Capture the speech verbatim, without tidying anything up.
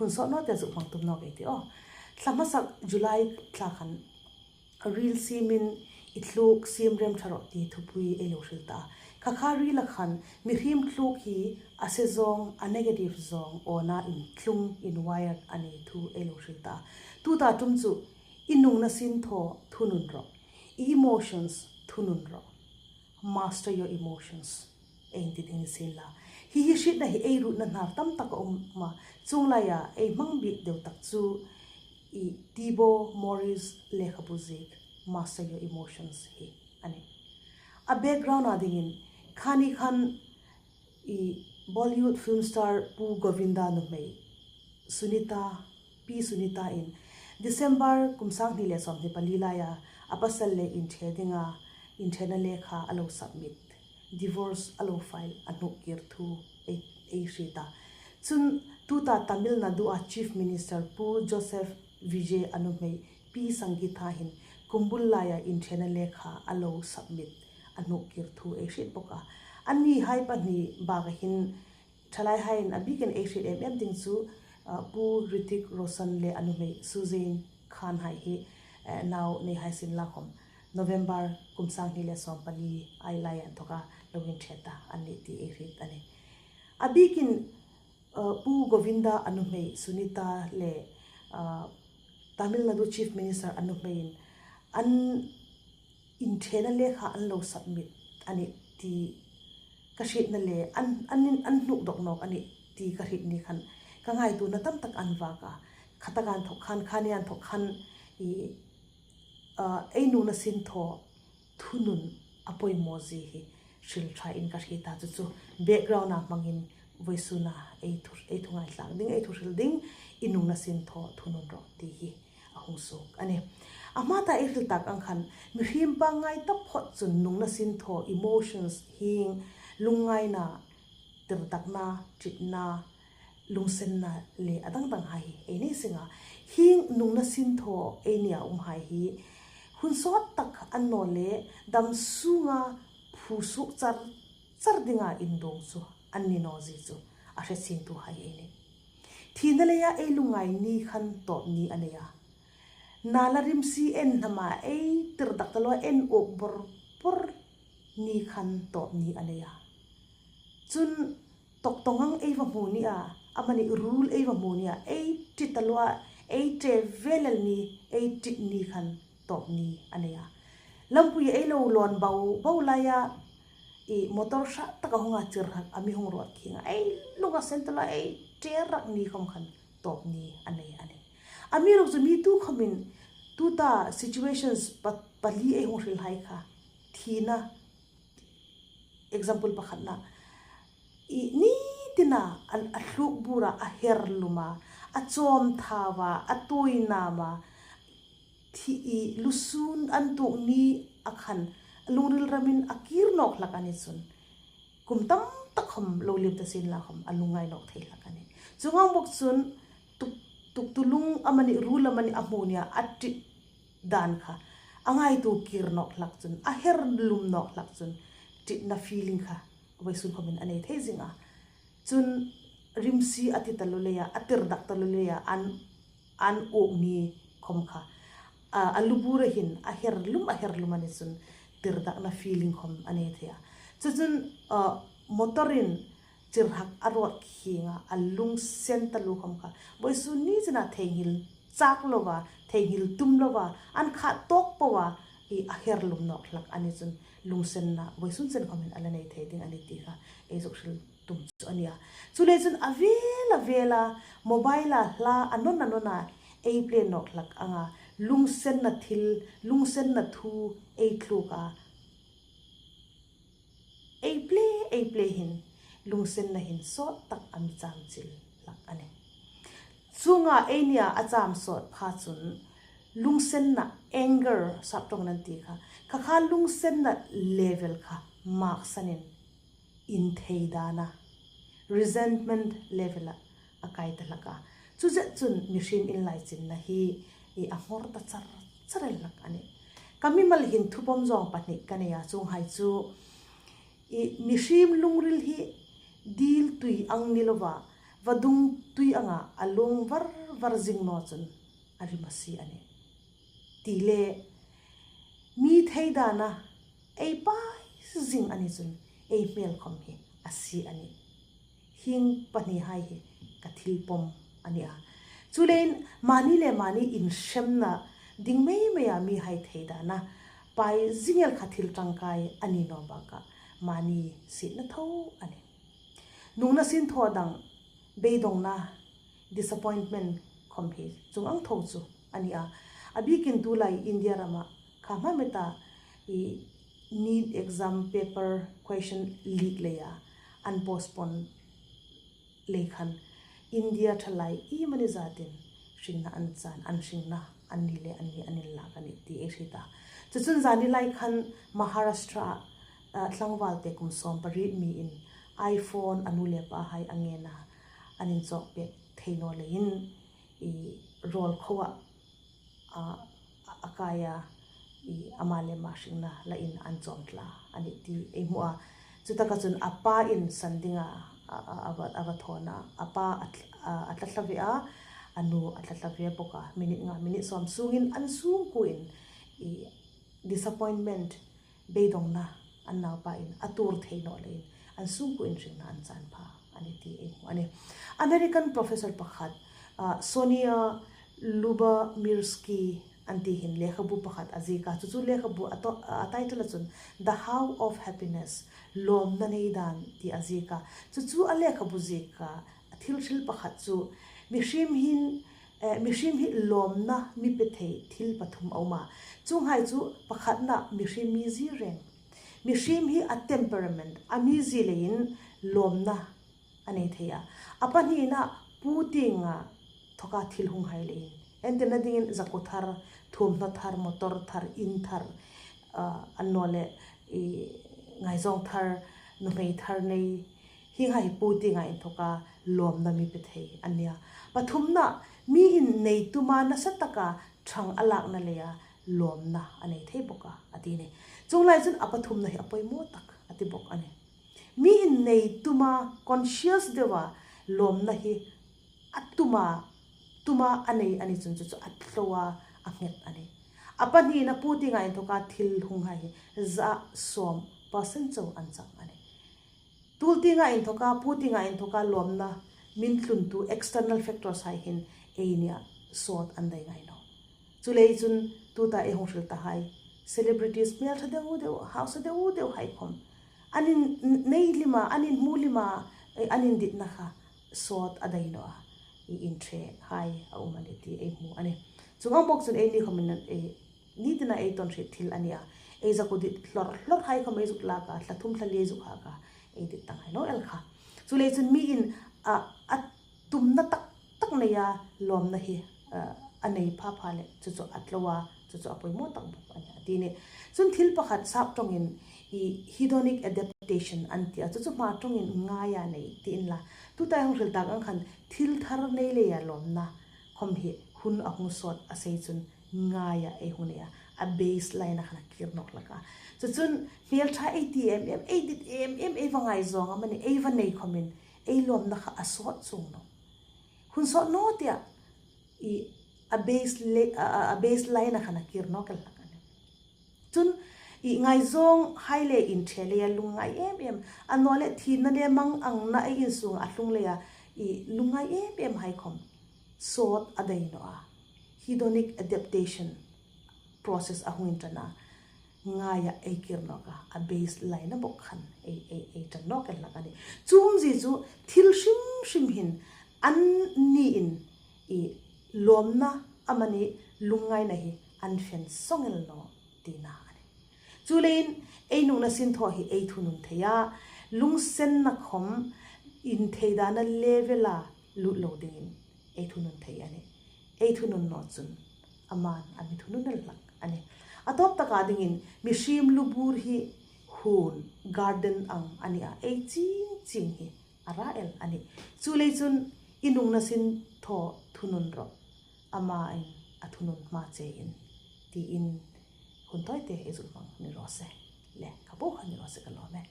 Hun sawt naw te zuk hmang tum nawk ei ti aw. Thla hmasa July thla khan ril siemin i thluk siem rem ṭha rawh ti thupui ei lo hril ta. Kha kha rila khan mihriem thluk hi a se zawng, a negative zawng awna inthlung, inwired a nei thu ei lo hril ta. Tuta ṭum chu i nungna sinthaw thunun rawh, i emotions thunun rawh. Master your emotions. Ei inti ding ni sien la. Hi hi hrietna hi ei ruotna hnar tam tak a um a. Chuong laia ei hmang bik deu tak chu i Tibor Morris lekhabu ziek Master Your Emotions hi a nih. A background-a dingin khani khan i Bollywood film star Pu Govinda nuhmei Sunita, Pi Sunita in December kum sang hni le sawmhni pali laia a pasal le inṭhe dinga inṭhena lekha a lo submit, divorce a lo file a hnuk kir thu ei, ei hriet a. Chun tuta Tamil Nadu-a Chief Minister Pu Joseph Vijay a nuhmei Pi Sangeetha hin kum bul laia inṭhena lekha a lo submit a hnuk kir thu ei hriet bawk a. Annihai pahni baka hin ṭhalaihaiin a bikin ei hriet em em ding chu, ah, Pu Hrithik Roshan le a nuhmei Suzanne Khan hai hi, eh, nau nei hai sien la khom November kum sang hni le sawm pali ai laia inthoka lo inṭhe ta an nih ti ei hriet a nih. A bikin, eh, Pu Govinda a nuhmei Sunita le, ah, Tamil Nadu Chief Minister a nuhmeiin an inṭhena lekha an lo submit a nih ti ka hrietna le an, an, an hnuk dawk nawk a nih ti ka hriet ni khan ka ngaituona tam tak an vak a. Khataka inthok khan, khania inthok khan i, ah, ei nungna sinthaw thunun a poimaw zie hi hril ṭhain ka hriet a. Chu chu background-a hmangin vawisuna ei thu, ei thu ngaithlak ding, ei thu hril ding, i nungna sinthaw thunun rawh ti hi a hung suok a nih. A hma ta ei hril tak ang khan, mihriem pangngai taphot chun nungna sinthaw, emotions, hieng lungngaina, tirdakna, ṭitna, lungsenna le a dang dang hai hi ei nei seng a. Hieng nungna sinthaw ei nia um hai hi hun sawt tak an naw le dam sunga phu suok char char dinga indawng chu an ni naw zie chu a hre chingtu hai ei nih. Thina leia ei lungngai ni khan tawp ni a nei a. Nala rimsi en hnama ei tirdak ta lua en uok bor bor ni khan tawp ni a nei a. Chun tawktawng ang ei va hmu ni a, amani rul ei va hmu ni a, ei ṭi ta lua, ei ṭe ve lel ni, ei ṭi ni khan tawp ni a nei a. Lampui ei lo lawn bau bau laia i motor hrat taka hunga chirhak a mi hung ruot khieng a, ei lunga sen ta lua, ei ṭe rak ni khom khan tawp ni a nei a nih. Amiruokchu mi tu khomin tuta situations pa, pali ei hung hril hai kha, thina example pakhatna, i ni tina a, a thluk bura a her luma, a chawm thawa, a tuoi nama, thi i lusun an tuok ni a khan lungril ramin a kir nawk hlak a ni chun kum tam tak khom lo liem ta sien la khom a lungngai nawk thei hlak a nih. Chuong ang bawk chun tuk, tuk tu lung amani rul amani a hmu nia a ṭi dan kha a ngaituo kir nawk hlak chun, a her lum nawk hlak chun, ṭitna feeling kha vawisun khomin a nei thei zing a. Chun rimsi a ti ta lua leia, a tirdak ta lua leia, an, an uok ni khom kha, a, a lu bura hin a her lum, a her lum a ni chun tirdakna feeling khom a nei thei a. Chu chun, a, motorin chirhak a ruot khieng a, a lungsen ta lua khom kha vawisun ni chena theinghil chak lova, theinghil tum lova, an khat tawk poa i a her lum nawk hlak a ni chun lungsenna vawisun chen khomin a la nei thei ding a nih ti kha ei zuk hril tum chu a nih a. Chuleiin chun a vel a vela mobile-a hla a nawn a nawna ei play nawk hlak anga lungsenna thil, lungsenna thu ei thluk a, ei play, ei play hin lungsenna hin sawt tak a mi cham chil hlak a nih. Chuonga ei nia a cham sawt pha chun lungsenna, anger, saptawng nan ti kha, kha kha lungsenna level kha maksanin inthei dana, resentment level-a a kai ta hlak a. Chu zet chun mihriem inlaichinna hi i a nghor ta char char el hlak a nih. Ka mimal hin thupawm zawng pahni ka nei a, chuonghai chu i mihriem lungril hi dil tui ang ni lova, vadung tui anga a luong var var zing naw chun a rim a sie a nih. Ti le, mi theidana ei pai zing a ni chun ei hmel khawm hi a sie a nih. Hieng pahnihai hi ka thil pawm a ni a. Chuleiin mani le mani inhremna ding mei meia mihai theidana pai zing el kha thil tangkai a ni naw bakah mani sietna tho a nih. Nungna sinthaw dang beidongna, disappointment khawm hi chuong ang tho chu a ni a. A bikin tulai India rama kha hma meta i NEET exam paper question leak leia an postpone lei khan India thalai iemani zatin hringna an chan, an hringna anni le anni an inlak a nih ti ei hriet a. Chu chun zanilai khan Maharashtra, ah, tlangvalte kum sawm pariet miin iPhone a nu le pahai a ngen a, an inchawk pek thei naw leiin i rawl khoa, a, a kaia i ama le ama hringna lain an chawm tla a nih ti ei hmu a. Chutaka chun a pa in san dinga a, a, a va, a va thawn a, a pa a tl-, a, a tla thla ve a, a nu a tla thla ve bawk a, minute nga, minute sawm sungin an sungkuoin i disappointment, beidongna an naupa in a tuor thei naw leiin an sungkuoin hringna an chan pha a nih ti ei hmu a nih. American professor pakhat, ah, Sonia Lyubomirsky an ti hin lekhabu pakhat a ziek a, chu chu lekhabu a to-, a title a chun The How of Happiness, Lawmna Nei Dan ti a ziek a. Chu chu a lekhabu zieka a thil hril pakhat chu mihriem hin, eh, mihriem hi lawmna mi pe thei thil pathum a um a. Chuonghai chu pakhatna mihriem mizie reng. Mihriem hi a temperament, a mizie leiin lawmna a nei thei a. A pahnina pu tienga inthoka thil hunghai leiin. Entirna dingin zakuo thar, thuomhnaw thar, motor thar, in thar, ah, annawleh i ngaizawng thar, nuhmei thar nei, hienghai pu tienga inthoka lawmna mi pe thei an nih a. Pathumna, mi in nei tuma nasa taka thang a lakna leia lawmna a nei thei bawk a, a ti a nih. Chuong lai chun a pathumna hi a poimaw tak a ti bawk a nih. Mi in nei tuma conscious deua lawmna hi a tuma, tuma a nei a ni chun chu chu a tloa a nghet a nih. A pahnina pu tienga inthoka thil hunghai hi za sawm percent chau an chang a nih. Tul tienga inthoka, pu tienga inthoka lawmna min tluntu external factors hai hin ei nia sawt an dai ngai naw. Chuleiin chun tuta ei hung hril tahai celebrities hmel ṭha deu deu, hausa deu deu hai khawm an innei lima, an inhmu lima, eh, an inditna kha sawt a dai naw a, i inṭhe hai a um a nih ti ei hmu a nih. Chuong ang bawk chun eini khawmin ei ni tina ei tawn hriet thil a ni a. Ei zakuo dit hlawr hlawr hai khawm ei zuk lak a, thla thum thla li ei zuk hak a, ei dit tang hai naw el kha. Chuleiin chun mi in, a, a tumna tak tak neia lawmna hi, a, a nei pha pha leh chu chu a tloa, chu chu a poimaw tak bawk a nih a ti a nih. Chun thil pakhat sap ṭawngin i hedonic adaptation an ti a, chu chu hma ṭawngin ngaia nei ti inla. Tuta ei hung hril tak ang khan thil thar nei leia lawmna khawm hi hun a hung sawt a sei chun ngaia ei hung nei a, a baseline-a khan a kir nawk hlak a. Chu chun hmel ṭha ei ti em em, ei dit em em, ei va ngaizawng amanih, ei va nei khawmin ei lawmna kha a sawt chuong naw. Hun sawt naw tia i a base le-, a, a, a baseline-a khan a kir nawk el hlak a nih. Chun i ngaizawng hai le inṭhe leia lungngai em em, annawleh thina le mang angna ei insunga a tlung leia i lungngai em em hai khawm sawt a dai naw a. Hedonic adaptation process a hung inṭan a, ngaia ei kir nawk a, a baseline-a bawk khan ei, ei, ei ṭan nawk el hlak a nih. Chu umzie chu thil hrim hrim hin an niin i lawmna amanih lungngaina hi an fen sawng el naw tina a nih. Chuleiin ei nungna sinthaw hi ei thunun thei a, lunginsenna khawm inthei dana level-a lut lo dingin ei thunun thei a nih. Ei thunun naw chun aman a mi thunun el hlak a nih. A tawp taka dingin mihriem lu bur hi huon, garden ang a ni a, ei ching ching hi a ra el a nih. Chuleiin chun i nungna sinthaw thunun rawh, amain a thunun hma chein, tiin hun tawite ei zuk hmang ni raw se. Le, kha bo kha ni raw se ka lawm e.